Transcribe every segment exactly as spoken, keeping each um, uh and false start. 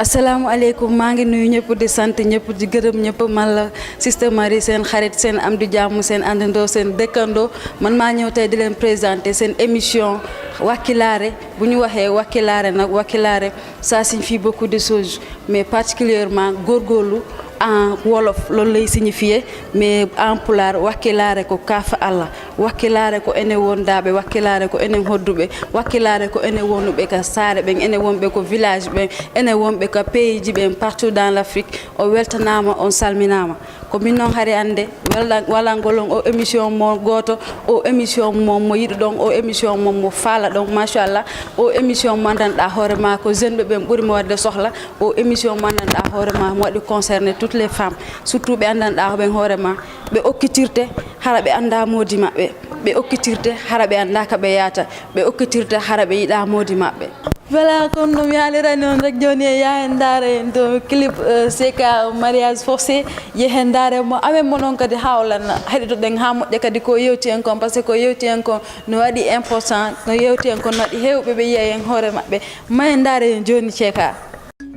Asalaamu aleykum, maa ngi nuyu ñëpp, di sant ñëpp, di gërëm ñëpp. Man la Sister Marie, seen xarit, seen am di jàmm, seen àndandoo, seen dëkkandoo. Man maa ñëw tey di leen présenter seen émission Wakilaare. Bu ñu waxee Wakilaare nag, Wakilaare, ça signifie beaucoup de choses, mais particulièrement góorgóorlu en wolof, loolu lay signifier, mais en pulaar, wakilaare ko kaafa Allah. Wakilaare ko enen wondaaɓe, wakilaare ko enen hodduɓe, wakilaare ko enen wonuɓe ka saare ɓen, enen wonɓe ko village ɓen, enen wonɓe ka pays ji ɓen, partout dans l'Afrique. O weltanaama, on salminaama. Ko min noon hari annde, welɗa-, walangol on o émission mo gooto, o émission mo, mo yiɗuɗon, o émission mo, mo faalaɗon, machallah. O émission mo anndanɗaa hoore maa ko jeune ɓe ɓen ɓuri mo waɗde sohla. O émission mo anndanɗaa hoore maa mo waɗi concerné toutes les femmes, surtout ɓe anndanɗaa ɓen hoore maa. Ɓe okkitirte hara ɓe anndaa moodi maɓɓe. Ɓe okkitirte hara ɓe anndaa ka ɓe yahata. Ɓe okkitirte hara ɓe yiɗaa moodi maɓɓe. Voilà, kono no mi haalirani on rek jooni e yahen ndaare en to clip, euh, C K mariage forcé. Yehen ndaare mo amen mo noon kadi hawlan heɗitoɗen haa moƴƴa kadi ko yewti en kon, parce que ko yewti en kon no waɗi important, no yewti en kon no waɗi heewɓe ɓe yiya en hoore maɓɓe. Mayen ndaare en jooni C K.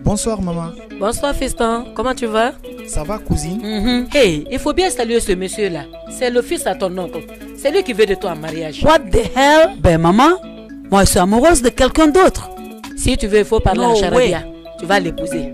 Bonsoir maman. Bonsoir fiston, comment tu vas? Ça va cousine? Mhm. Hey, il faut bien saluer ce monsieur-là. C'est le fils à ton oncle. C'est lui qui veut de toi en mariage. What the hell? Ben maman, moi je suis amoureuse de quelqu'un d'autre. Si tu veux, il faut parler en charabia. Tu vas l'épouser.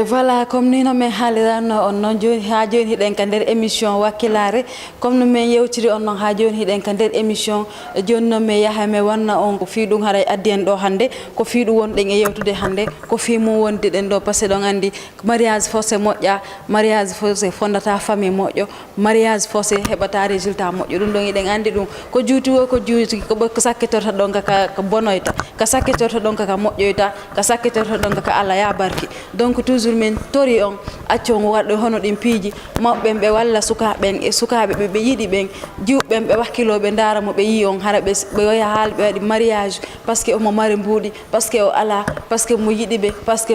Voilà, comme ni no min haaliranno on noon, jooni, haa jooni hiɗen ka nder émission Wakkilaare. Comme no min yewtiri on noon, haa jooni hiɗen ka nder émission. Jooni noon min yaha min wanna on ko fii ɗum haray addi en ɗo hannde, ko fii ɗum wonɗen e yewtude hannde, ko fii mum wonduɗen ɗo, parce que ɗon anndi mariage forcé moƴƴa, mariage forcé fondata famille moƴƴo, mariage forcé heɓata résultat moƴƴo. Ɗum ɗon hiɗen anndi ɗum. Ko juuti woo, ko juuti, ko ɓe, ko sakkitorta ɗon ka, ka, ka bonoyta, ka sakkitorta ɗon ka, ka moƴƴoyta, ka sakkitorta ɗon ka, ka alaa yaa barki. Donc toujours min tori on, accon waɗde hono ɗin piiji, mawɓe ɓen ɓe walla sukaaɓe ɓen, e sukaaɓe ɓe ɓe yiɗi ɓen, jiwɓe ɓen ɓe wakkiloo, ɓe ndaara mo ɓe yii on, hara ɓe, ɓe yaha haala ɓe waɗi mariage, parce que omo mari mbuuɗi, parce que o alaa, parce que mo yiɗi ɓe, parce que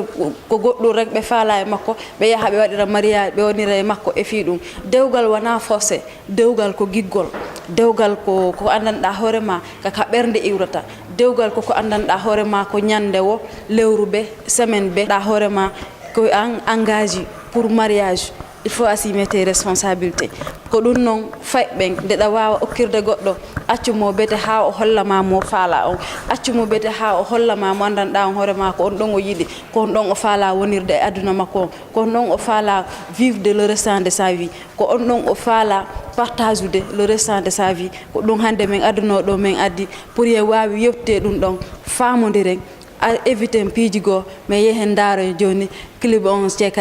ko goɗɗum rek ɓe faalaa e makko, ɓe yaha ɓe waɗira mariage, ɓe wonira e makko e fii ɗum. Dewgal wonaa forcé, dewgal ko giggol, dewgal ko, ko anndanɗaa hoore maa, ka, ka ɓernde iwrata, dewgal ko, ko anndanɗaa hoore maa ko ñannde woo, lewru bee, semaine bee, ɗaa hoore maa ko an engagé pour mariage, il faut assumer tes responsabilités. Ko ɗum noon, fay ɓen, nde ɗa waawa okkirde goɗɗo, accu mo bete haa o holla ma mo faalaa on. Accu mo bete haa o holla ma mo anndanɗaa on hoore maa, ko on ɗon o yiɗi, ko on ɗon o faalaa wonirde e aduna makko on, ko on ɗon o faalaa vivre de le restant de sa vie, ko on ɗon o faalaa partagude le restant de sa vie. Ko ɗum hannde min adunoo ɗo min addi pour yen waawi yewtide ɗum ɗon, faamondiren, a éviten piiji goo, mais yehen ndaaro jooni clip on J K.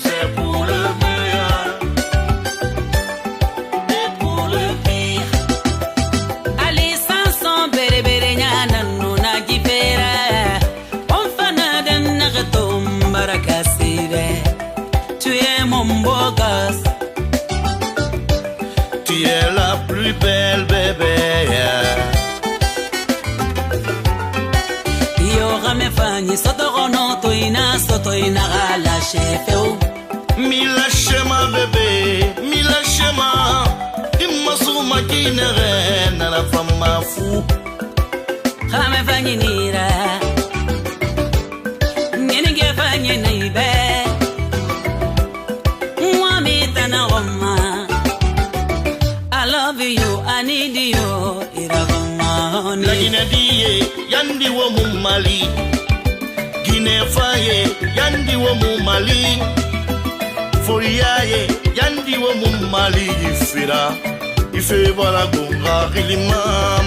C'est pour le meilleur et pour le pire. Ali Sanson bere bere nyana nuna gifera. On fana den nagato mbarakasire. Tu es mon beau gosse. Tu es la plus belle bébé. Yo game fanyi soto kono to ina soto ina gala chefeu. Mila shema bébé, mila shema. Imma suma kinere na la fama fu. Game fanyi nira. Nyenige fanyi na ibe. Mwami tana goma. I love you, I need you. Ira goma. Lagine diye, yandi wo mum Mali. Gine faye, yandi wo mum Mali. Foriyaye, yandi wo mum Mali. Ifira, ife bala gunga, ilima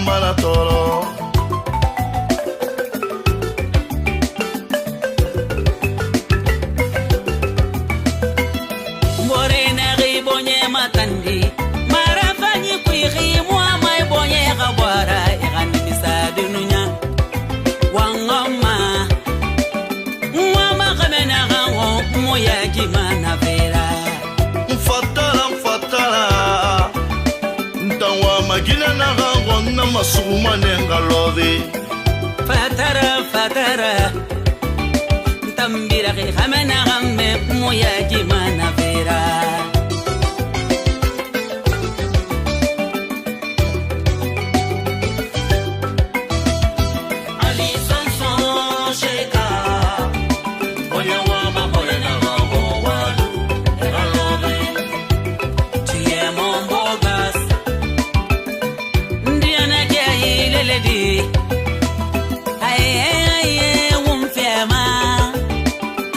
bala toro. Mbore na ri bonye matandi. Mara fanyi kuiri mwa mai bonye kabwara. Irani misa dununya. Wangoma. Mwa makamena rango. Moya gimana vera. Mfatara, mfatara. Ntanwa magina na rango na masuma nenga love. Fatara, fatara. Tambira ke hamana gamme moya gimana vera. Ali Sanson Sheka. Oya wa ma boya na wa wa wa. Era love. Tu es mon beau gosse. Ndiana ke ileledi. Aye, aye, wum fema.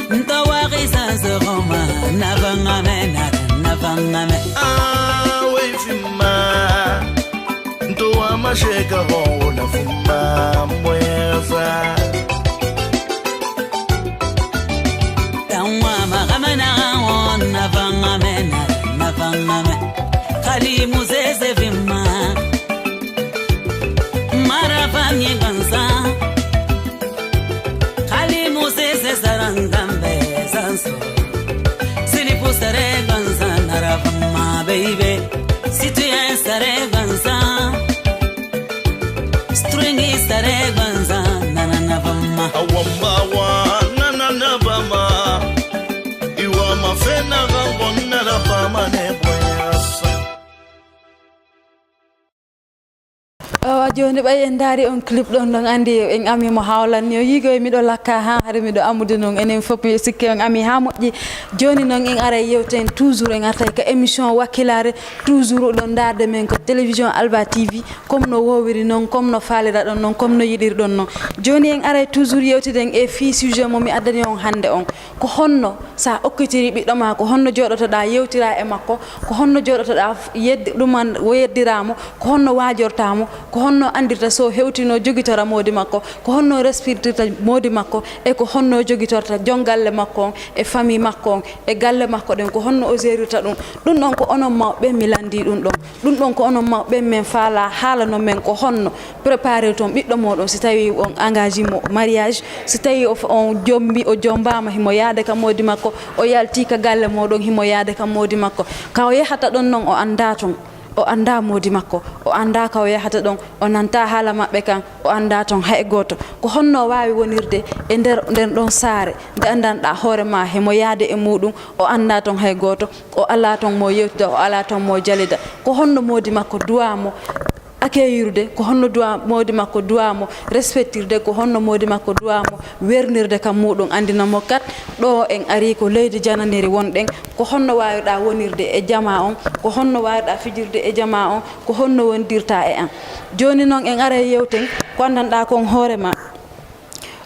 Nto wari sanse Roma. Navangame, na, navangame. Ah, we fima. Nto wa masheka ho na fuma mwesa. Tanwa magamana ho navangame, na, navangame. Kali muzeze vima. Maravangi banza. Kali muzeze zarangambe zanso. Silipu sare banza naravama baby. Situ ya sare banza. Stringi sare banza nananavama. Awamba wa nananavama. Iwa mafena rango nanavama ne boyasa. Awa, Jooni ɓay en ndaari on clip ɗon, ɗon anndi en ami mo hawlanni o yiigoy miɗo lakka haa hari miɗo amude noon. Enen fof miɗo sikki on ami haa moƴƴi. Jooni noon en aray yewten toujours, en artay ka émission Wakkilaare, toujours ɗon ndaarde men ko télévision Alba T V, comme no woowiri noon, comme no faalira ɗon noon, comme no yiɗiri ɗon noon. Jooni en aray toujours yewtiden e fii sujet mo mi addani on hannde on. Ko honno so a okkitiri ɓiɗɗo maa, ko honno jooɗotoɗaa yewtiraa e makko, ko honno jooɗotoɗaa f-, yeddi-, ɗuman, wo yeddiraa mo, ko honno waajortaa mo, ko honno anndirta so hewtino jogitora moodi makko, ko honno respectirta moodi makko, e ko honno jogitorta jon galle makko on, e famille makko on, e galle makko ɗen, ko honno o gérirta ɗum. Ɗum ɗon ko onon mawɓe mi lanndii ɗum ɗon. Ɗum ɗon ko onon mawɓe men faalaa haala non men ko honno préparé ton ɓiɗɗo mooɗon si tawii on engagé mo mariage, si tawii o f-, on jombi, o jombaama himo yaade ka moodi makko, o yaltii ka galle mooɗon himo yaade ka moodi makko. Ka o yahata ɗon non o anndaa ton, o anndaa moodi makko, o anndaa ka o yahata ɗon, o nantaa haala maɓɓe kan, o anndaa ton hay gooto. Ko honno o waawi wonirde e nder nden ɗon saare nde anndanɗaa hoore maa himo yaade e muuɗum, o anndaa ton hay gooto, o alaa ton mo yewtida, o alaa ton mo jalida. Ko honno moodi makko duwaa mo accueillir-de, ko honno duwaa moodi makko duwaa mo respectirde, ko honno moodi makko duwaa mo wernirde ka muuɗum, anndina mo kat ɗo en arii ko leydi jananiri wonɗen, ko honno waawirɗaa wonirde e jamaa on, ko honno waawirɗaa fijirde e jamaa on, ko honno wondirtaa e an. Jooni non en aray yewten ko anndanɗaa kon hoore maa,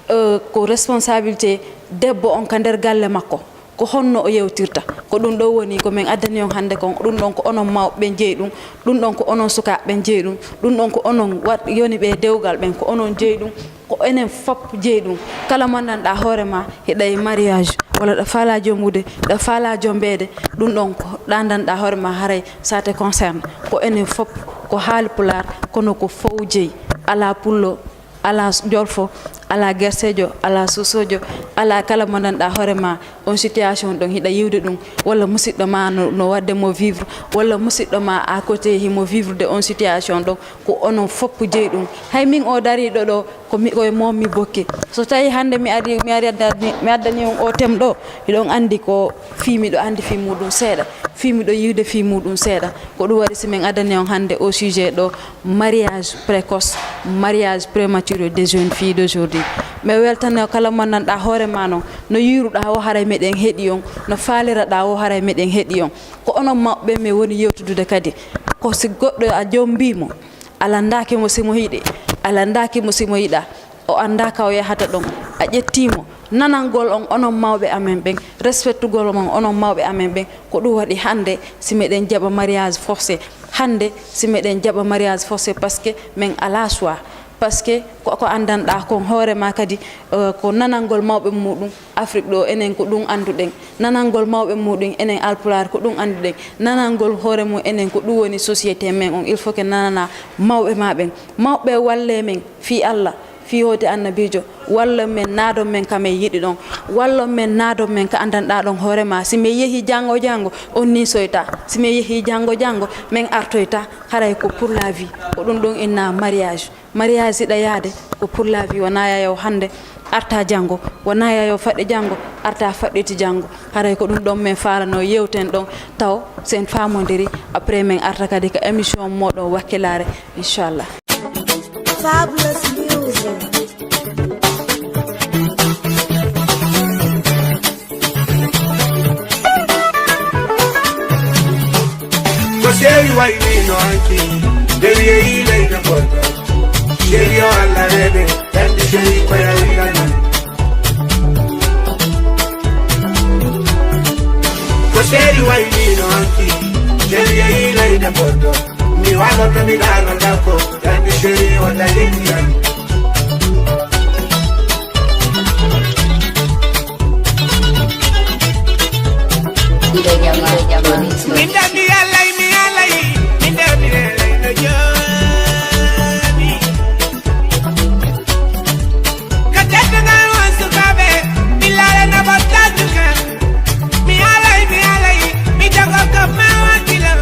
eh, ko responsabilité debbo on ka nder galle makko. Ko honno o yewtirta? Ko ɗum ɗo woni ko min addani on hannde kon. Ɗum ɗon ko onon mawɓe ɓen jeyi ɗum. Ɗum ɗon ko onon sukaaɓe ɓen jeyi ɗum. Ɗum ɗon ko onon waɗ-, yoni ɓe dewgal ɓen. Ko onon jeyi ɗum. Ko enen fop jeyi ɗum. Kala mo anndanɗaa hoore maa, hiɗa e mariage, walla ɗa faalaa jombude, ɗa faalaa jombeede, ɗum ɗon ko ɗa anndanɗaa hoore maa haray, ça te concerne. Ko enen fop, ko haali Pulaar, kono ko fow jeyi. Alaa pullo, alaa jolfo, alaa gerseejo, alaa sosojo, alaa kala mo nanɗaa hoore ma on situation ɗon hiɗa yiwde ɗum, walla musiɗɗo ma no, no waɗde mo vivre, walla musiɗɗo ma à côté himo vivre de on situation ɗon, ko onon fof jeyi ɗum. Hay min o dariiɗo ɗo, ko mi, ko e moom mi bokki. So tawi hannde mi ari, mi ari addani, mi addani on o thème ɗo, hiɗon anndi ko fii miɗo anndi fii muɗum seeɗa, fii miɗo yiwde fii muɗum seeɗa. Ko ɗum waɗi si min addani on hannde o sujet ɗo, mariage précoce, mariage prématuré des jeunes filles d'aujourd'hui. Mi weltano kala mo nanɗaa hoore ma non, no yiiruɗaa o haray meɗen heɗi on, no faaliraɗaa o haray meɗen heɗi on. Ko onon mawɓe mi woni yewtudude kadi. Ko si goɗɗo a jombii mo, a lanndaaki mo si mo yiɗi, a lanndaaki mo si mo yiɗaa. O anndaa ka o yahata ɗon. A ƴettii mo. Nanangol on onon mawɓe amen ɓen, respectugol on onon mawɓe amen ɓen, ko ɗum waɗi hannde si meɗen jaɓa mariage forcé. Hannde si meɗen jaɓa mariage forcé parce que min alaa choix. Parce que ko, ko anndanɗaa kon hoore ma kadi, eh, ko nanangol mawɓe muɗum. Afrik ɗo, enen ko ɗum annduɗen. Nanangol mawɓe muɗum, enen Alpulaar ko ɗum annduɗen. Nanangol hoore mum, enen ko ɗum woni société men on. Il faut que nanana mawɓe ma ɓen. Mawɓe walle men fii Allah, fii hooti annabiijo. Walla men naadon men ka men yiɗi ɗon. Walla men naadon men ka anndanɗaa ɗon hoore ma. Si men yehi janngo janngo, on niisoyta. Si men yehi janngo janngo, men artoyta. Haray ko pour la vie. Ko ɗum ɗon inna mariage. Mariage hiɗa yaade ko pour la vie, wonaa yayo hannde, arta janngo, wonaa yayo faɗɗi janngo, arta faɗɗiti janngo. Haray ko ɗum ɗon min faalano yewten ɗon, taw sen faamondiri, après min arta kadi ka émission mooɗon Wakkilaare, inchallah. Fabulous Music. Ko sewi wayni no anki, nde wiye yiilay nde ɓorto. Sewi yo Allah reɓe, ɓerɗe sewi ko yawirani. Ko sewi wayni no anki, nde wiye yiilay nde ɓorto. Mi waloto mi ɗaano dako, ɓerɗe sewi o dalinki ani. Min da mi alay, mi alay, min da mi alay no joomi. Ka teddugal won sukaaɓe, mi laara na bottaaji kan. Mi alay, mi alay, mi jago ko ma wakkilo.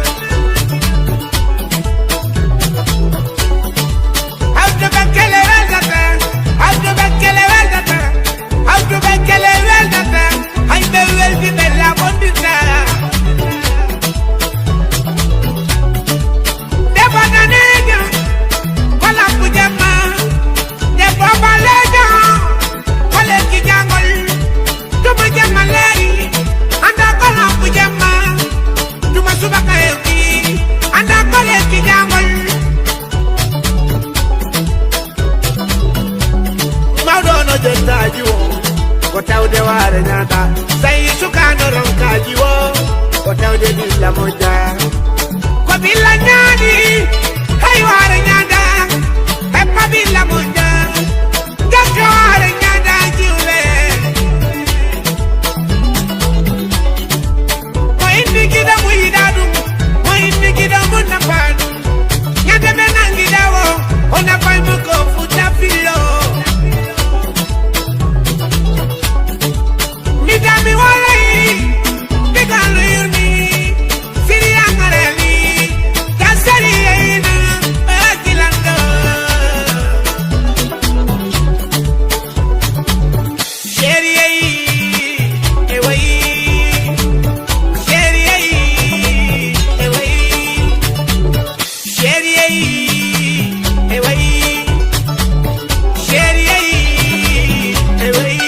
Hawtu bakkele weltata, hawtu bakkele weltata, hawtu bakkele weltata, hay ɓe weldi ɓe labondita. Ko ɓilla ñaani, hay waare ñaada, e ko ɓilla moƴƴa, jokka waare ñaada jiwle. Mo inni giɗo mo yiɗa ɗum, mo inni giɗo mo nafa ɗum. Ñande ɓe nangi ɗawo, o nafay mo ko futa fillo. Mi dami walay, mi galu yurmi, siri angareli, kasari yeyna, akilando. Sheri yey, e way. Sheri yey, e way. Sheri yey, e way. Sheri yey, e way.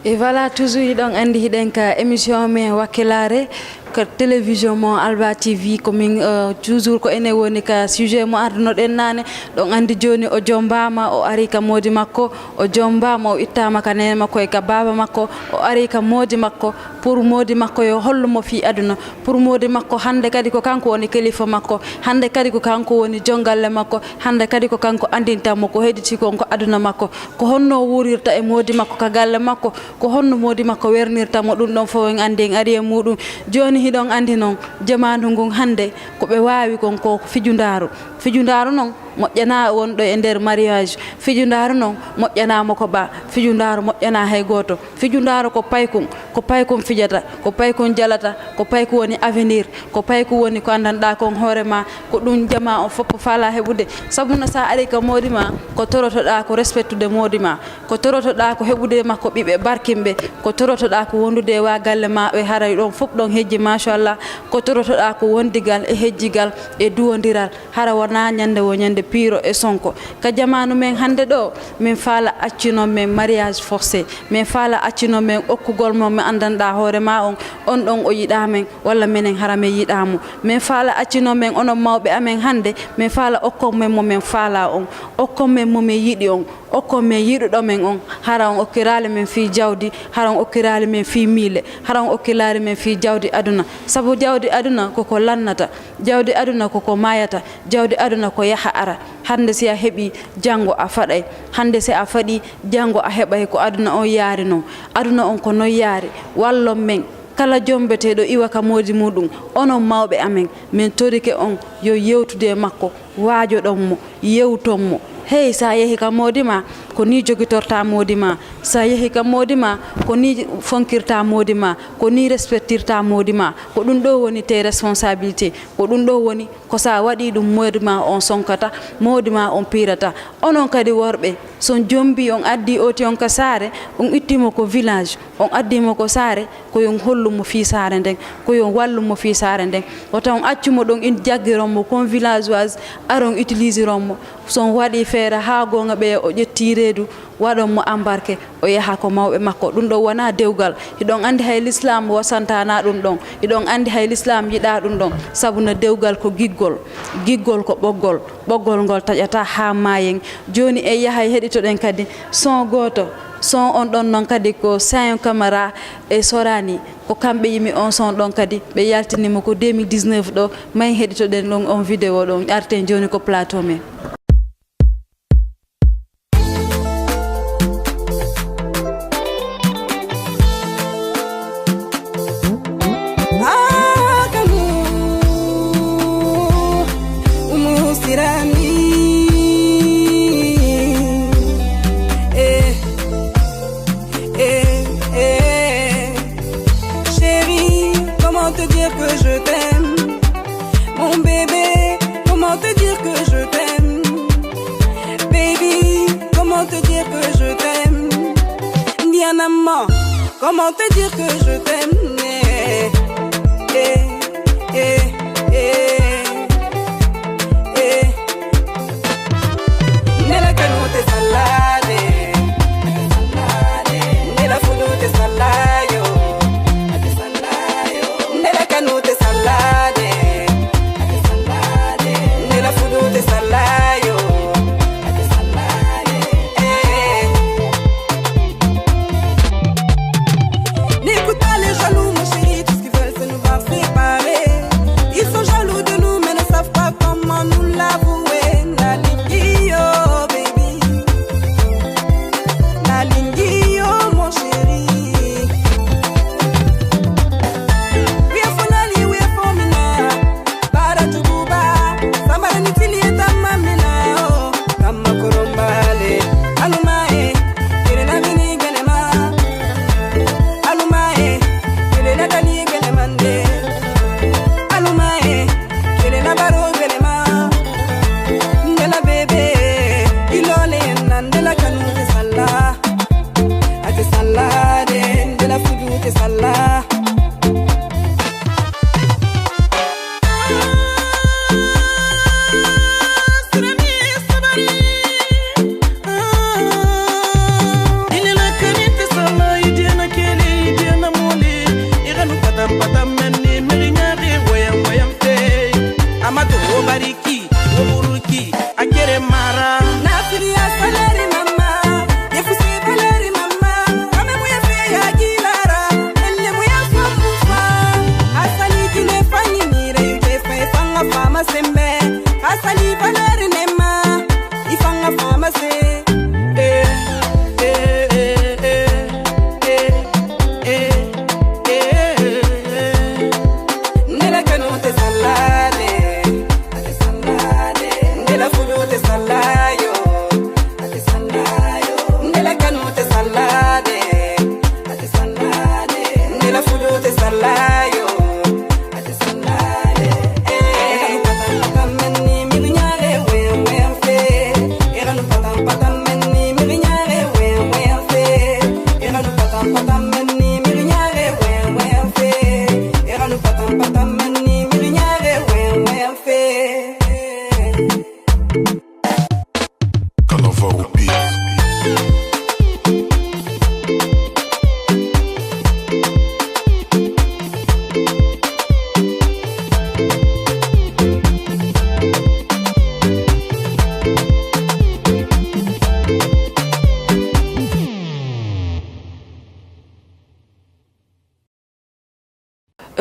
E voilà, toujours hiɗon anndi hiɗen ka émission men Wakkilaare, ko télévision mo Alba T V, ko min, euh, toujours ko enen woni ka sujet mo ardunoɗen naane. Ɗon anndi jooni o jombaama, o ari ka moodi makko, o jombaama, o ittaama ka neene makko e ka baaba makko, o ari ka moodi makko, pour moodi makko yo hollu mo fii aduna, pour moodi makko hannde kadi ko kanko woni kilifa makko, hannde kadi ko kanko woni jongalle makko, hannde kadi ko kanko anndinta mo ko hedditi kon ko aduna makko, ko honno o wuurirta e moodi makko ka galle makko, ko honno moodi makko wernirta mo, ɗum ɗon fof en anndi en ari e muɗum. Jooni hiɗon anndi non jamaanu ngun hannde ko ɓe waawi kon ko fijundaaru. Fijundaaru non moƴƴanaa wonɗo e nder mariage. Fijundaaru non moƴƴanaa mo ko ɓaa. Fijundaaru moƴƴanaa hay gooto. Fijundaaru ko paykun, ko paykun fijata, ko paykun jalata, ko payku woni avenir, ko payku woni ko anndanɗaa kon hoore ma, ko ɗum jamaa on fof faala heɓude. Sabu no sa ari ka moodi ma, ko torotoɗaa ko respectude moodi ma, ko torotoɗaa ko heɓude makko ɓiɓɓe barkinɓe, ko torotoɗaa ko wondude e wa galle ma ɓe haray ɗon fof ɗon hejji machallah, ko torotoɗaa ko wondigal e hejjigal e duwondiral. Hara wonaa ñande wo ñande piiro e sonko. Ka jamaanu men hannde ɗo, min faala accunon men mariage forcé. Min faala accunon men okkugol mo mi anndanɗaa hoore ma on, on ɗon o yiɗaa men, walla menen hara min yiɗaa mo. Min faala accunon men onon mawɓe amen hannde, min faala okkon men mo min faala on, okkon men mo min yiɗi on. Okkon men yiɗuɗo men on, hara on okkiraali men fii jawdi, hara on okkiraali men fii miile, hara on okkiraali men fii jawdi aduna. Sabu jawdi aduna ko ko lannata, jawdi aduna ko ko maayata, jawdi aduna ko yaha ara. Hannde si a heɓii, janngo a faɗay. Hannde si a faɗii, janngo a heɓay. Ko aduna on yaari non. Aduna on ko non yaari. Wallon men. Kala jombeteeɗo iwa ka moodi muuɗum, onon mawɓe amen, min torike on yo yewtude e makko, waajoɗon mo, yewton mo. Hey, sa yehi ka moodi ma, ko ni jogitorta moodi ma. Sa yehi ka moodi ma, ko ni fonkirta moodi ma, ko ni respectirta moodi ma. Ko ɗum ɗo woni tes responsabilités, ko ɗum ɗo woni ko sa waɗi ɗum moodi ma on sonkata, moodi ma on piirata. Onon kadi worɓe, so on jombi on addi oti on ka saare, on itti mo ko village, on addi mo ko saare, ko yo on hollu mo fii saare nden, ko yo on wallu mo fii saare nden. Wota on accu mo ɗon, in jaggiron mo comme villageoise, aron utiliseron mo. So on waɗi feere haa goonga ɓeya o ƴetti reedu, waɗon mo embarqué, o yaha ko mawɓe makko. Ɗum ɗon wonaa dewgal. Hiɗon anndi hay l'islam wasantana ɗum ɗon. Hiɗon anndi hay l'islam yiɗaa ɗum ɗon. Sabu no dewgal ko giggol. Giggol ko ɓoggol. Ɓoggol ngol taƴata haa maayen. Jooni e yahay heɗitoɗen kadi son gooto. Son on ɗon non kadi ko Sayon Camara e Sorani. Ko kamɓe yimi on son ɗon kadi. Ɓe yaltini mo ko deux mille dix-neuf ɗo. May heɗitoɗen ɗon on vidéo ɗon. Arten jooni ko plateau men. Eh, eh, eh. Chérie, comment te dire que je t'aime? Mon bébé, comment te dire que je t'aime? Baby, comment te dire que je t'aime? Ndianama, comment te dire que je t'aime? Eh, eh, eh, eh, eh. Nela kanute salade. Nela fulute salayo. Nela kanute salade. Nela fulute salayo. Eh. N'écoute pas les jaloux, mon chéri, tout ce qu'ils veulent, c'est nous va séparer. Ils sont jaloux de nous, mais ne savent pas comment nous l'avouer. Nalingi yo, baby. Nalingi yo, mon chéri. We are for Nali, we are for Mina. Bara tuguba, sambara ni tili eta mamina, oh. Kama korombale, alumae, kere na mini gelema. Alumae, kere na dani gelemande. Alumae, kere na baro gelema. Ndela bebe, ilole na ndela kanute sala. Ate sala de, ndela fudu te sala. Amadu Obariki, Oburuki, Akere Mara. Nafili ya saleri mama, ye fusi baleri mama. Ame mu ya fe ya gilara, ene mu ya fa mufa. Asali jine fanyi mire, yu je fe fanga fama sembe. Asali baleri nema, ifanga fama se. Eh, eh, eh, eh, eh, eh, eh, eh. Nela kanu te salade. Ate sallade, ndela fulu te sallayo. Ate sallayo, ndela kanu te sallade. Ate sallade, ndela fulu te sallayo. Ate sallade, eh. Kanu kata kamenni mi nyale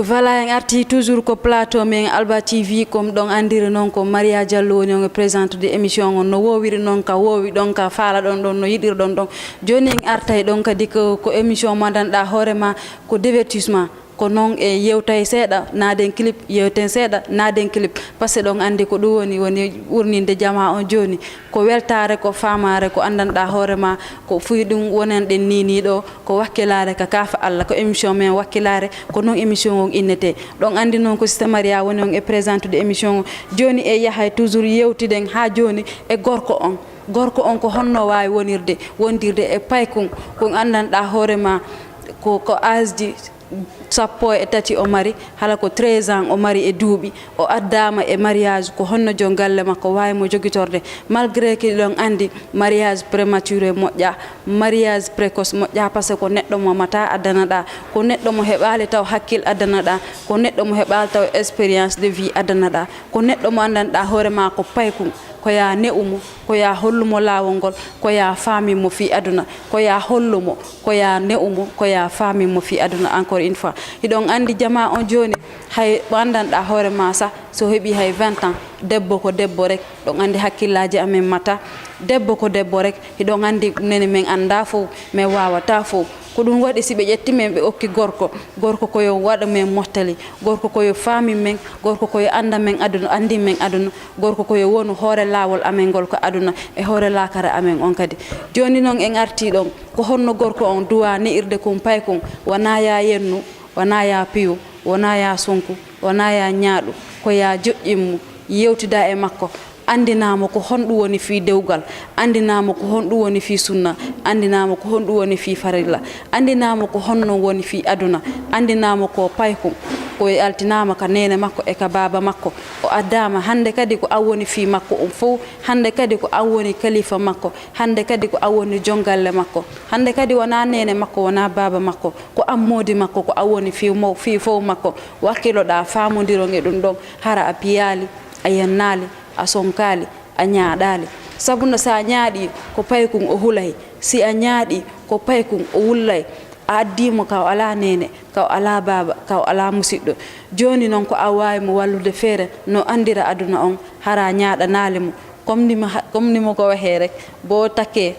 Voilà, en arti toujours ko plateau men Alba T V, comme ɗon anndiri noon ko Maria Diallo woni on e présente de émission on, no woowiri noon ka woowi ɗon, ka faala ɗon ɗon, no yiɗir ɗon ɗon. Jooni en artay ɗon kadi ko, ko émission mo anndanɗaa hoore ma ko divertissement. Ko noon e yewtay seeɗa, naaden clip, yewten seeɗa, naaden clip. Parce que ɗon anndi ko ɗum woni, woni urninde jamaa on jooni. Ko weltaare, ko faamaare, ko anndanɗaa hoore ma, ko fuy ɗum wonanɗen nii nii ɗo, ko wakkilaare ka kaafa Alla, ko émission men wakkilaare, ko noon émission on innetee. Ɗon anndi noon ko Sista Maria woni on e présente de émission on. Jooni e yahay toujours yewtiden haa jooni e gorko on. Gorko on ko honno waawi wonirde, wondirde e paykun, ko anndanɗaa hoore ma, ko, ko âge ji sappo e tati o mari, hala ko treize ans o mari e duuɓi, o addaama e mariage, ko honno jon galle makko waawi mo jogitorde, malgré que ɗon anndi mariage prématuré moƴƴa, mariage précoce moƴƴa, parce que ko neɗɗo mo mata addanaɗaa, ko neɗɗo mo heɓaali taw hakkil addanaɗaa, ko neɗɗo mo heɓaali taw expérience de vie addanaɗaa, ko neɗɗo mo anndanɗaa hoore ma ko paykun, ko yaa ne'u mo, ko yaa hollu mo laawol ngol, ko yaa faamin mo fii aduna, ko yaa hollu mo, ko yaa ne'u mo, ko yaa faamin mo fii aduna, encore une fois. Hiɗon anndi jamaa on jooni, hay mo anndanɗaa hoore ma sah, so heɓii hay vingt ans, debbo ko debbo rek, ɗon anndi hakkillaaji amen mata, debbo ko debbo rek, hiɗon anndi nene men anndaa fow, men waawataa fow. Ko ɗum waɗi si ɓe ƴetti men ɓe okki gorko, gorko ko yo waɗa men mottali, gorko ko yo faamin men, gorko ko yo annda men aduna, anndin men aduna, gorko ko yo wonu hoore laawol amen ngol ko aduna e hoore laakara amen on kadi. Jooni noon en artii ɗon, ko honno gorko on duwaa ne'irde kun paykun, wonaa yaa yennu, wonaa yaa piyu, wonaa yaa sunku, wonaa yaa ñaaɗu, ko yaa joƴƴin mo, yewtidaa e makko, anndinaa mo ko honɗum woni fii dewgal, anndinaa mo ko honɗum woni fii sunna, anndinaa mo ko honɗum woni fii farilla, anndinaa mo ko honno woni fii aduna, anndinaa mo ko paykun, ko altinaama ka neene makko e ka baaba makko. O addaama hannde kadi ko an woni fii makko on fow, hannde kadi ko an woni kalifa makko, hannde kadi ko an woni jongalle makko, hannde kadi wonaa neene makko, wonaa baaba makko, ko an moodi makko, ko an woni fii mo-, fii fow makko. Wakkiloɗaa, faamondiron e ɗum ɗon, hara a piyaali, a yennaali, a sonkaali, a ñaaɗaali. Sabu no si a ñaaɗii ko paykun o hulay, si a ñaaɗii ko paykun o wullay, a addii mo ka o alaa neene, ka o alaa baaba, ka o alaa musiɗɗo. Jooni noon ko a waawi mo wallude feere no anndira aduna on, hara a ñaaɗanaali mo. Comme ni ma ha-, comme ni mo ko waxee rek, boo takkee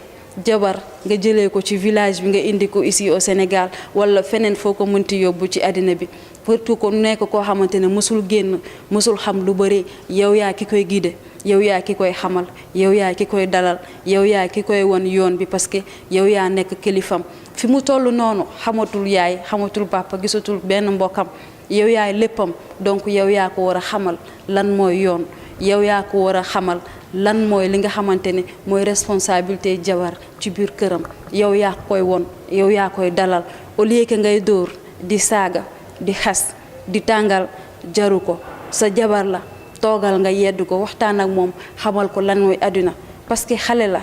jabar nga jëlee ko ci village bi nga indi ko ici au Sénégal, walla feneen foo ko mënti yóbbu ci àddina bi. Surtout ko nekk koo xamante ne mësul génn, mësul xam lu bëri, yow yaa ki koy guidé, yow yaa ki koy xamal, yow yaa ki koy dalal, yow yaa ki koy won yoon bi, parce que yow yaa nekk kilifam. Fi mu toll noonu, xamatul yaay, xamatul papa, gisatul benn mbokkam. Yow yaay léppam, donc yow yaa ko war a xamal lan mooy yoon, yow yaa ko war a xamal lan mooy li nga xamante ne mooy responsabilité jabar ci biir këram. Yow yaa koy won, yow yaa koy dalal, au lieu que ngay dóor, di saaga, di xas, di tàngal, jaru ko. Sa jabar la, toogal nga yedd ko, waxtaan ak moom, xamal ko lan mooy àdduna, parce que xale la.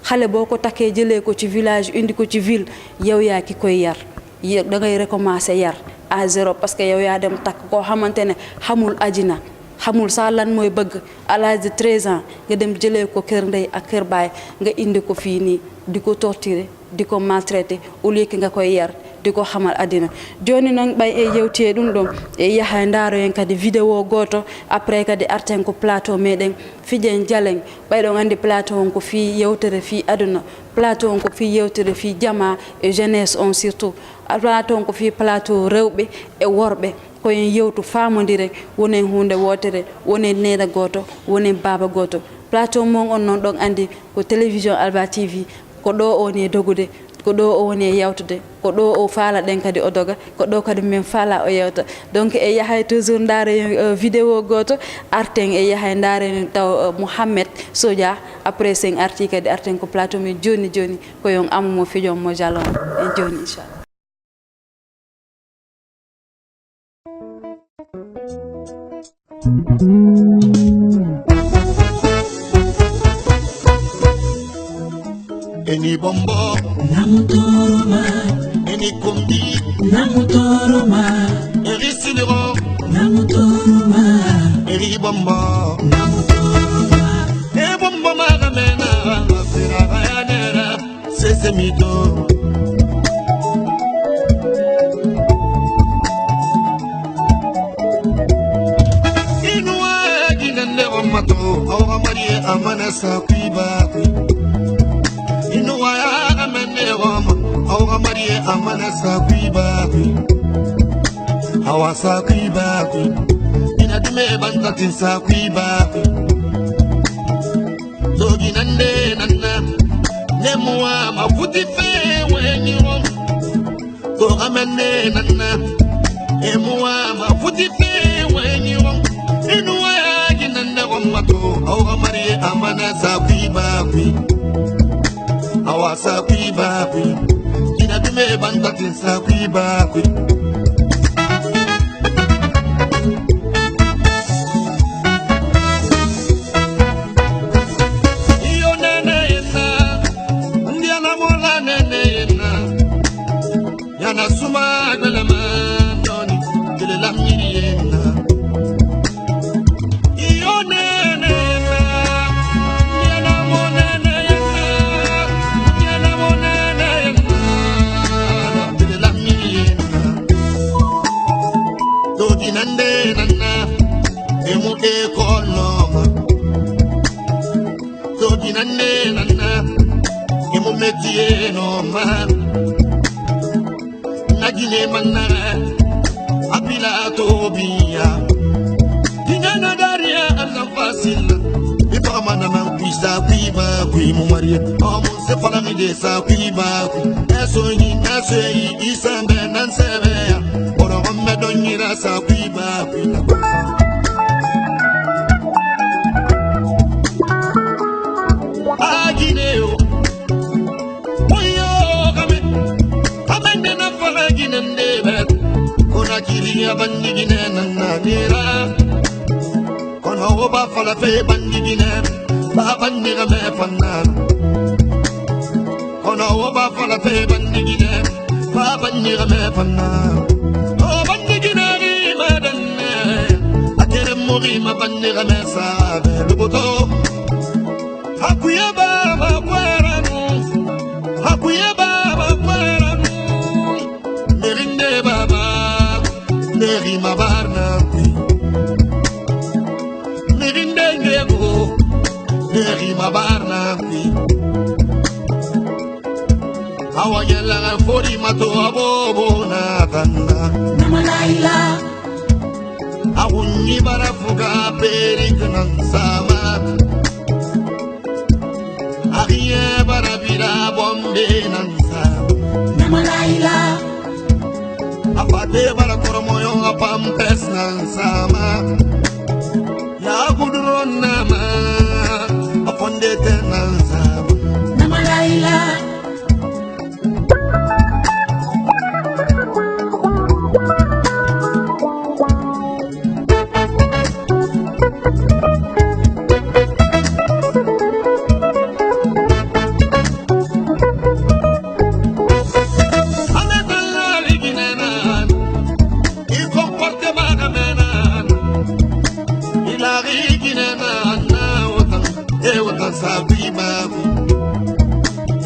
Xale boo ko takkee, jëlee ko ci village, indi ko ci ville, yow yaa ki koy yar. Yow da ngay recommencer yar à zéro, parce que yow yaa dem takk koo xamante ne xamul àddina, xamul sax lan mooy bëgg. À l'âge de treize ans, nga dem jëlee ko kër ndey ak kër baay, nga indi ko fii nii, di ko torturer, di ko maltraiter, au lieu que nga koy yar, di ko xamal àddina. Jooni noon, ɓay en yewtii e ɗum ɗon, en yaha en ndaaro en kadi vidéo gooto, après kadi arten ko plateau meɗen, fijen jalen. Ɓay ɗon anndi plateau on ko fii yewtere fii aduna, plateau on ko fii yewtere fii jamaa e jeunesse on surtout. Plateau on ko fii plateau rewɓe e worɓe. Ko en yewtu, faamondiren, wonen huunde wootere, wonen neene gooto, wonen baaba gooto. Plateau mon on noon ɗon anndi ko télévision Alba T V, ko ɗo o woni e dogude, ko ɗo o woni e yawtude, ko ɗo o faala ɗen kadi o doga, ko ɗo kadi min faala o yewta. Donc e yahay toujours ndaare, euh, vidéo gooto, arten e yahay ndaare taw, euh, Mouhamed Sodia, après sen arti kadi arten ko plateau min jooni jooni, ko yon amu mo fijon mo jalon en jooni inchallah. Eni bombo, Namutoroma. Eni kombi, Namutoroma. Eri siniro, Namutoroma. Eri bombo, Namutoroma. E bombo maga mena, sera bayanera. Sesemido. Amana sakwi bakwi. Inuwa ya amene wama. Awa marie amana sakwi bakwi. Awa sakwi bakwi. Ina dime bantatin sakwi bakwi. Zogi nande nanna. Nemuwa mafuti fe weni wama. Ko amande nanna. Emuwa mafuti fe weni wama. Inuwa ya ginande wama to. Awa marie amana sakwi bakwi. Awa sakwi bakwi. Ina dime bantatin sakwi bakwi. Iyo nene yena. Ndiana mola nene yena. Yana suma gbelema doni, gbele lamiri yena. Iyo nene yena, yana mo nene yena, yana mo nene yena, gbele lamiri yena. Dodi nande nana, emu e konoma. Dodi nande nana, emu metie noma. Nagine manna, apila tobia. Dingana daria anna fasil. Ipa mana man kwisa kwiba kwi mu marie. Omo se fala mi de sa kwiba kwi. Eso yi, eso yi, isambe nan sebe ya. Oro omme donyira sa kwiba kwi. Agine yo. Oyo kame, abande na fala gine ndebe. Kona kiri abandi gine na na nira. Kono oba fala fe bandi gine, ba bandi game fanna. Kono oba fala fe bandi gine, ba bandi game fanna. O bandi gine ri madanne, akere mori ma bandi game sa be lubuto. Hakuya baba kwaranu, hakuya baba kwaranu. Merinde baba, neri mabarna kui. Merinde ngebo, neri mabarna kui. Awanyela fori mato abobo na tanda. Namalaila. Awunyi bara fuga perik nan sama. Ahiye bara bira bombe nan sama. Namalaila. Afate bara koromoyo apampes nan sama. Ya guduron nama. Afondete nan sama. Namalaila.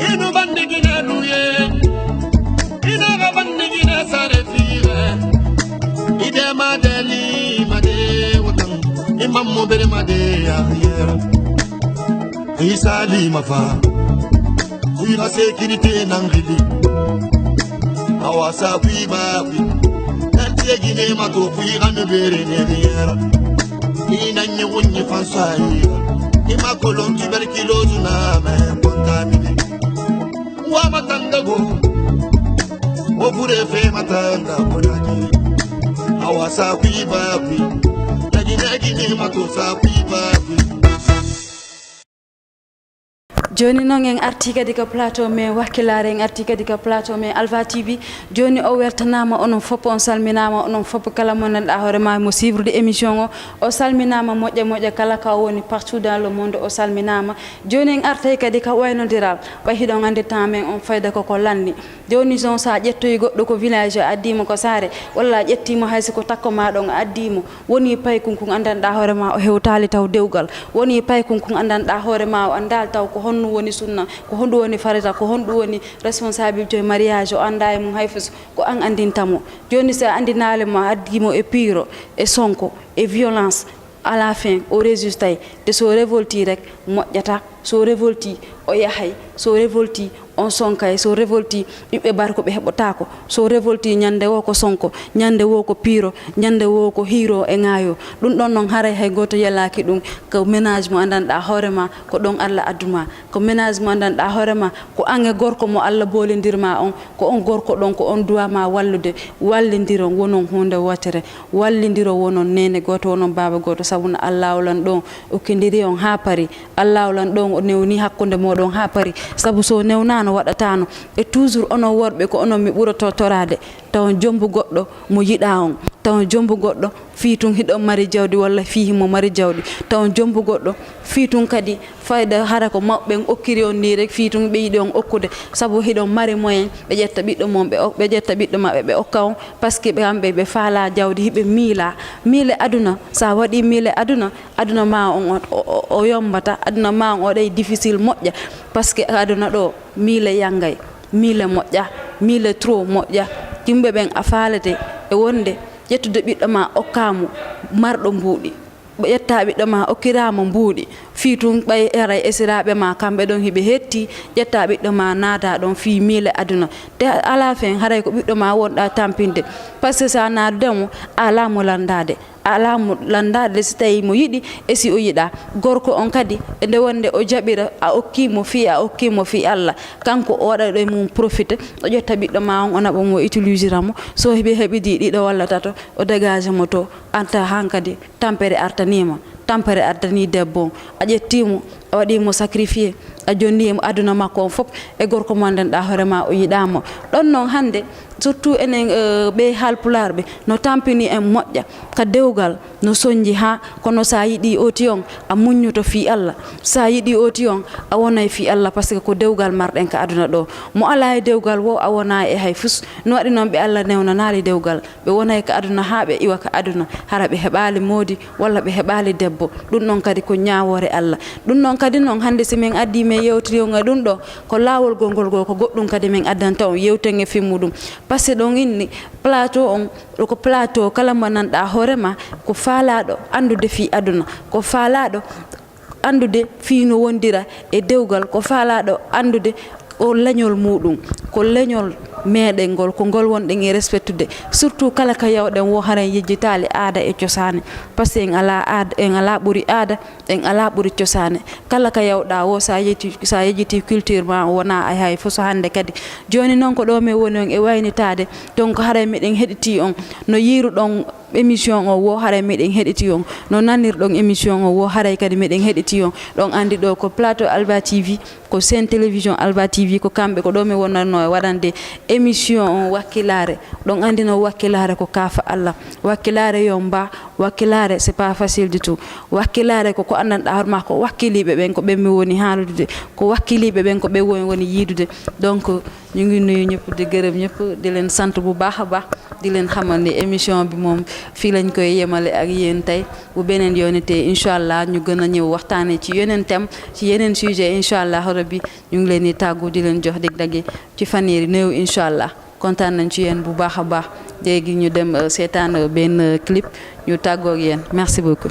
Inu bandi gine luye, inu ga bandi gine sare fire. Ide madeli made wutang, imam mo bere made ya yera. Isa li mafa, kuira sécurité nangili. Awasa kui ba kui, nanti gine mato kuira no bere ne yera. Ina nyi wunyi fansa yera. Ima kolon tuberculose na me contaminé. Wa matanga go. O bure fe matanga go na ki. Awa sa kui ba kui. Nagi nagi ni mato sa kui ba kui. Jooni noon en artii kadi ko plateau men wakkilaare, en artii kadi ko plateau men Alpha T V. Jooni o weltanaama, onon fof on salminaama, onon fof kala mo nanɗa hoore ma mo suivre de émission o, o salminaama moƴƴa moƴƴa, kala ka o woni partout dans le monde o salminaama. Jooni en artay kadi ka waynodiral, ɓay hiɗon anndi temps men on fayda koko lanni. Jooni so a ƴettoyi goɗɗo ko village o addii mo ko saare, walla a ƴettii mo hay si ko takko ma ɗon a addii mo, woni paykun kun anndanɗa hoore ma o hewtaali taw dewgal, woni paykun kun anndanɗa hoore ma o anndaali taw ko honɗum woni sunna, ko honɗum woni farita, ko honɗum woni responsabilité mariage, o annda e mum hay fus, ko an anndinta mo. Jooni si a anndinaali mo a addii mo e piiro, e sonko, e violence, À la fin, o résistay. Te so révolti rek, moƴƴata. So révolti, o yahay. So révolti, on sonkay. So révolti, ɓiɓɓe barko ɓe heɓotaako. So révolti, ñande wo ko sonko, ñande wo ko piiro, ñande wo ko hiiro e ŋaayo. Ɗum ɗon noon haray hay gooto yelaaki ɗum. Ko ménage mo anndanɗaa hoore ma, ko ɗon Allah addu ma. Ko ménage mo anndanɗaa hoore ma, ko an e gorko mo Allah boolindir ma on, ko on gorko ɗon, ko on duwa ma wallude. Wallindiron, wonon huunde wootere. Wallindiro, wonon neene gooto, wonon baaba gooto, sabu no Allaahu lan ɗon okkindiri on haa pari. Allaahu lan ɗon o newni hakkunde mooɗon haa pari. Sabu so newnaano waɗataano. E toujours onon worɓe ko onon mi ɓuroto toraade. Taw jombu goɗɗo mo yiɗaa on. Taw jombu goɗɗo fii tun hiɗon mari jawdi walla fii himo mari jawdi. Taw jombu goɗɗo fii tun kadi fayda hara ko mawɓe ɓen okkiri on nii rek fii tun ɓe yiɗi on okkude. Sabu hiɗon mari moyen ɓe ƴetta ɓiɗɗo mon ɓe ok-, ɓe ƴetta ɓiɗɗo maɓɓe ɓe okka on. Parce que ɓe kamɓe ɓe faalaa jawdi hiɓe miilaa. Miile aduna, sa waɗi miile aduna, aduna ma on o, o, o, o yombata, aduna ma on o ɗay difficile moƴƴa. Parce que aduna ɗo miile yangay, miile moƴƴa, miile trop moƴƴa. Yimɓe ɓen a faalete e wonde ƴettude ɓiɗɗo ma okkaa mo marɗo mbuuɗi. Ɓe ƴetta ɓiɗɗo ma okkiraama mbuuɗi. Fii tun ɓay haray esiraaɓe ma kamɓe ɗon hiɓe hetti, ƴetta ɓiɗɗo ma naada ɗon fii miile aduna. Te à la fin haray ko ɓiɗɗo ma wonɗa tampinde. Parce que sa naadude mo, a alaa mo landaade. A alaa mo landaade si tawi mo yiɗi e si o yiɗaa. Gorko on kadi, e nde wonde o jaɓira, a okkii mo fii, a okkii mo fii Allah. Kanko o waɗa ɗo e mum profite, o ƴetta ɓiɗɗo ma on, o naɓa mo, o utilisira mo. So heɓi, heɓidi ɗiɗo walla tato, o dégage mo to, anta hankadi, tampere artanii ma. Tampere artanii debbo on. A ƴettii mo, a waɗii mo sacrifié, a jonnii mo aduna makko on fof e gorko mo anndanɗaa hoore ma o yiɗaa mo. Ɗon noon hannde, surtout enen, eh, ɓe Haalpulaar ɓe, no tampini en moƴƴa ka dewgal, no sonji haa kono sa yiɗi oti on, a muññoto fii Allah. Sa yiɗi oti on, a wonay fii Allah, parce que ko dewgal marɗen ka aduna ɗo. Mo alaa e dewgal wo, a wonaa e hay fus. No waɗi noon ɓe Allah newnanaali dewgal? Ɓe wonay ka aduna haa ɓe iwa ka aduna, hara ɓe heɓaali moodi walla ɓe heɓaali debbo. Ɗum ɗon kadi ko ñaawoore Allah. Ɗum ɗon kadi noon, hannde si min addii min yewtiri on e ɗum ɗo, ko laawol gongol goo, ko goɗɗum kadi min addanta on yewten e fimmu ɗum. Parce que ɗon inni plateau on, ɗo ko plateau kala mo nanɗaa hoore ma, ko faalaaɗo anndude fii aduna, ko faalaaɗo anndude fii no wondira e dewgal, ko faalaaɗo anndude o leñol muuɗum, ko leñol meɗen ngol, ko ngol wonɗen e respectude. Surtout kala ka yawɗen wo, hara en yejjitaali aada e cosaane. Parce que en alaa aada, en alaa ɓuri aada, en alaa ɓuri cosaane. Kala ka yawɗaa wo, sa yejjiti, sa yejjiti culture ma, wonaa ay hay fof so hannde kadi. Jooni noon ko ɗo min woni on e waynitaade. Donc haray miɗen heɗitii on no yiiruɗon émission o wo, haray miɗen heɗitii on. No nanirɗon émission o wo, haray kadi miɗen heɗitii on. Ɗon anndi ɗo ko plateau Alba T V, ko Sen Télévision Alba T V, ko kamɓe, ko ɗo mi wonnatnoo e waɗande émission on Wakkilaare. Ɗon anndi no Wakkilaare ko kaafa Allah. Wakkilaare yo mbaa, Wakkilaare c'est pas facile du tout. Wakkilaare ko ko anndanɗaa hoore ma ko wakkiliiɓe ɓen, ko ɓen mi woni haalude, ko wakkiliiɓe ɓen ko ɓen woni, woni yiidude. Donc, ñu ngi nuyu ñëpp, di gërëm ñëpp, di leen sant bu baax a baax, di leen xamal ni émission bi moom fii lañ koy yemale ak yéen tey. Bu beneen yoonitee, incha allah, ñu gën a ñëw waxtaanee ci yeneen thème, ci yeneen sujet, incha allah rabbi. Ñu ngi leen di tàggu, di leen jox dig daje ci fanweeri néew, incha allah. Kontaan nañ ci yéen bu baax a baax. Léegi ñu dem, euh, seetaan, euh, benn, euh, clip, ñu tàggoog yéen. Merci beaucoup.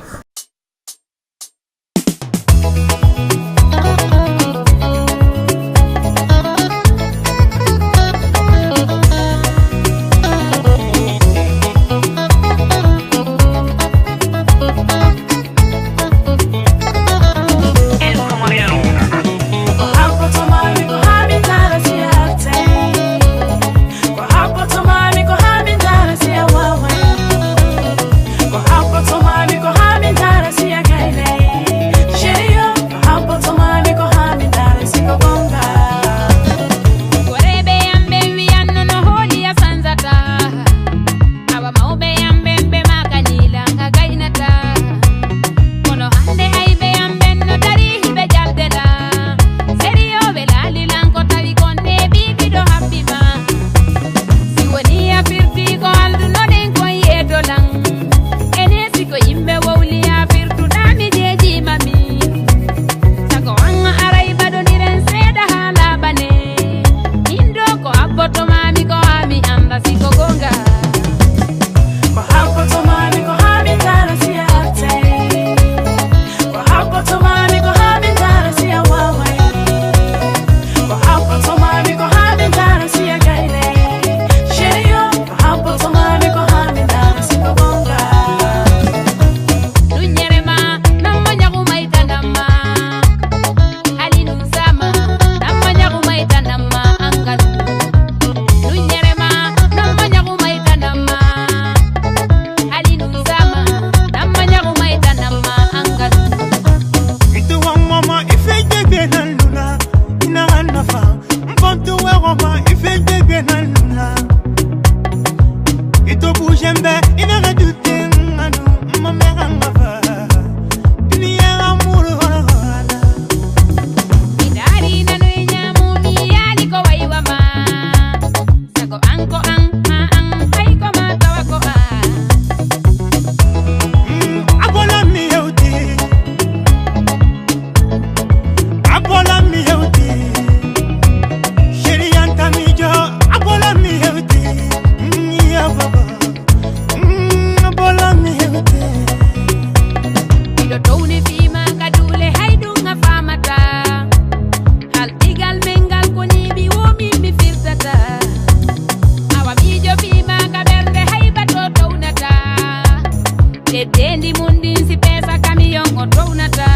Ɓe deendi mum ɗin si peesa kamiyon o downata.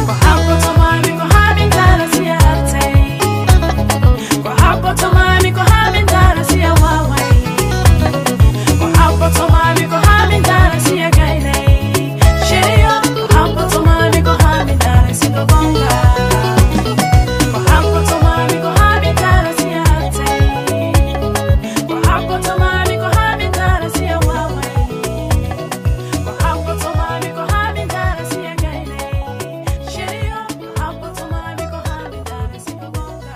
Ko habboto maami ko haa min ndaara si a artay. Ko habboto maami ko haa min ndaara si a waaway. Ko habboto maami ko haa min ndaara si a gaynay. Chéri o, ko habboto maami ko haa min ndaara si ko gonga. Ko habboto maami ko haa min ndaara si a artay. Ko habboto maami ko haa min ndaara si a waaway. Ko habboto maami ko haa min ndaara si a gaynay. Chéri o, ko habboto maami ko haa min ndaara si ko gonga.